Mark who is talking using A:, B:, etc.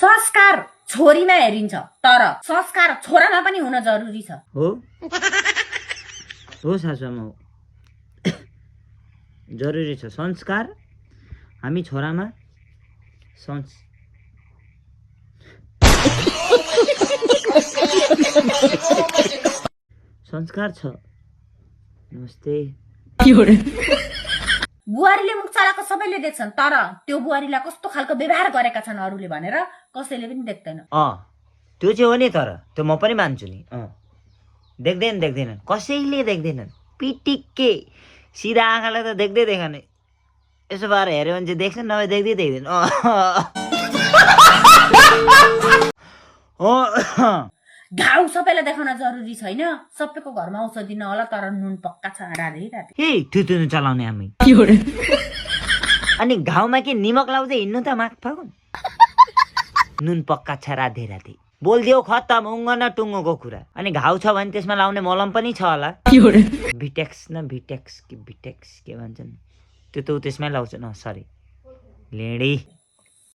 A: संस्कार छोरीमा हेरिन्छ तर संस्कार छोरामा पनि हुन जरुरी छ।
B: हो सासुआमा हो, जरुरी छ संस्कार। हामी छोरामा संस्कार छ। नमस्ते।
A: बुहारीले मुख चलाएको सबैले देख्छन् तर त्यो बुहारीलाई कस्तो खालको व्यवहार गरेका छन् अरूले भनेर कसैले पनि देख्दैन।
B: त्यो चाहिँ हो नि, तर त्यो म पनि मान्छु नि। देख्दैनन् कसैले देख्दैनन्। पिटिक्के सिधा आँखालाई त देख्दै देखाने, यसो भएर हेऱ्यो भने चाहिँ देख्छ, नभए देख्दैन।
A: घाउ सबैलाई देखाउन जरुरी छैन, सबैको घरमा औषधि नहोला तर नुन पक्का छ राधे राधे।
B: थुतुनु चलाउने हामी। अनि घाउमा के निमक लाउँदै हिँड्नु त माग फागुन। नुन पक्का छ राधे राधे बोलिदियो, खत्तम। उङ्ग न टुङ्गोको कुरा। अनि घाउ छ भने त्यसमा लाउने मलम पनि छ होला। भिटेक्स के भन्छन् त्यो त त्यसमै लाउँछ न। Sorry lady.